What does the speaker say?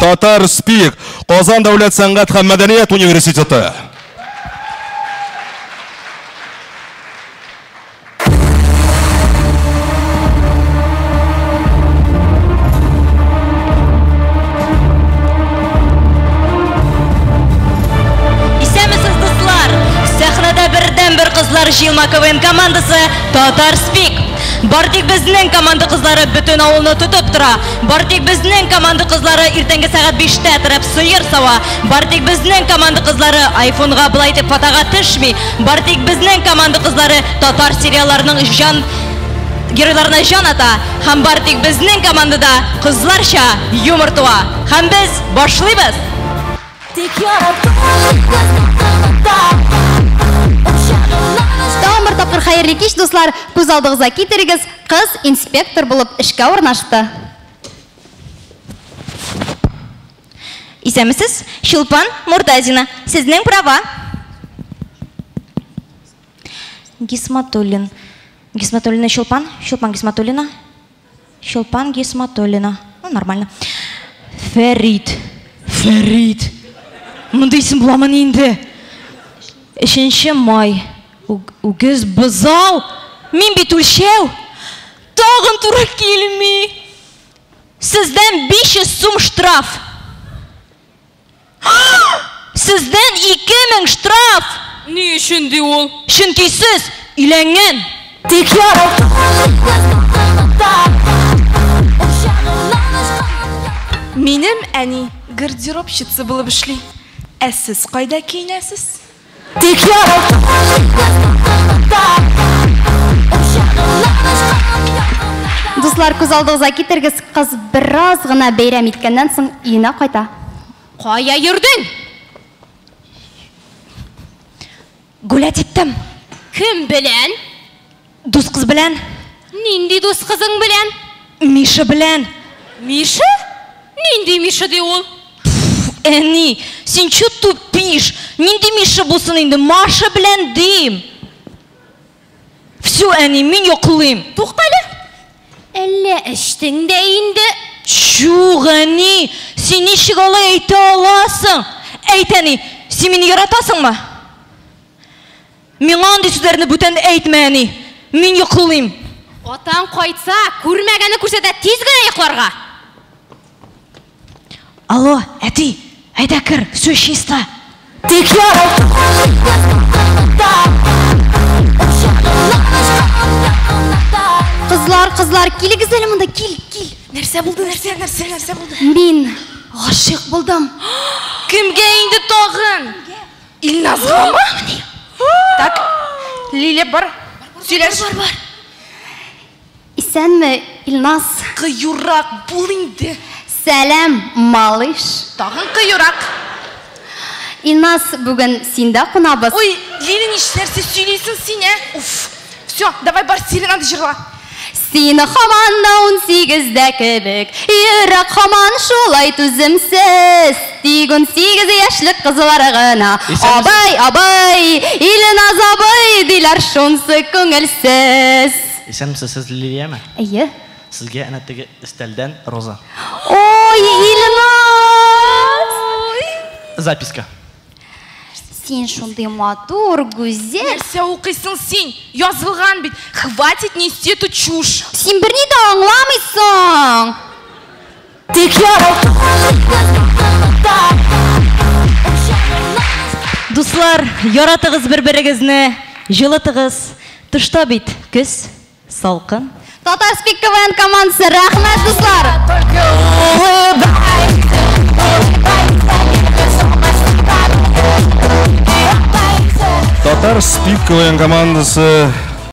Татар Спик, Казан дәүләт сәнгать һәм мәдәният университеты. Исәнмесез, дуслар! Сәхнәдә бердәнбер кызлар җыелма КВН командасы Татар Спик. Бар тик безнең команда кызлары бөтен авылны тотып тора. Бар тик безнең команда кызлары иртәнге сәгать 5тә торып сыер сава. Бар тик безнең команда кызлары айфонга былай итеп фотога төшми. Бар тик безнең команда кызлары татар сериалларының җан геройларына җан ата. Һәм бар тик безнең командада кызларча юмор туа. Һәм без башлыйбыз. Тагын бер тапкыр хәерле кич, дуслар. Күз алдыгызга китерегез, кыз инспектор булып эшкә урнашты. Исәнмесез, Чулпан Муртазина. Сезнең права. Гисматуллин. Гисматуллина Чулпан. Чулпан Гисматуллина. Чулпан Гисматуллина. Ну, нормально. Фәрит. Фәрит. Мондый исем буламыни инде? Өченче май. Үгез бозау. Мин бит үлчәү. Тагын туры килми. Сездән 500 сум штраф. Сездән 2000 штраф. Ни өчен ди ул? Чөнки сез өйләнгән. Тик Минем әни гардеробщица булып эшли. Ә сез кайда киенәсез? Тик Дуслар, күз алдыгызга китергез, кыз бераз гына бәйрәм иткәннән соң өенә кайта. Кая йөрдең? Гулять иттем. Кем белән? Дус кыз белән. Нинди дус кызың белән? Миша белән. Миша? Нинди Миша ди ул? Әни, син чё тупишь? Нинди Миша булсын инде? Маша белән дим. Всё, әни, мин йоклыйм. Туктале. Әллә эчтең дә инде? Юк, әни, син ничек алай әйтә аласың? Әйт, әни, син мине яратасыңмы? Миңа андый сүзләрне бүтән әйтмә, әни. Мин йоклыйм. Атаң кайтса, күрмәгәнне күрсәтә, тиз генә йокларга. Алло, әти, әйдә кер, всё чисто. Тик Кызлар, кызлар, килегез әле монда, кил, кил. Нәрсә булды, нәрсә, нәрсә, нәрсә булды? Мин гашыйк булдым. Кемгә инде тагын? Илназгамы? Так, Лилия, бар. Сөйләш. Бар, бар. Исәнме, Илназ? Кыюрак бул инде. Сәлам, малыш. Тагын кыюрак. Илназ, бүген синдә кунабыз. Ой, Лиля, нишләрсә сөйлисең син, ә? Уф. Все, давай бар, серенада җырла. Син һаман да 18дә кебек, йөрәк һаман шулай түземсез. Тик 18 яшьлек кызлар гына. Абый, абый, Илназ абый, диләр шунсы күңелсез. Исәнмесез, сез Лилияме? Әйе. Сезгә әнә теге өстәлдән роза. Ой, Илназ! Записка. Син шундый матур, гүзәл. Нәрсә укыйсың син? Язылган бит. Хватит нести эту чушь. Син берни дә аңламыйсың. Тик Дуслар, яратыгыз бер-берегезне, җылытыгыз. Тышта бит көз, салкын. Татар Спик КВН командасы, рәхмәт, дуслар! Только улыбайся, улыбайся, Татар Спик КВН командасы.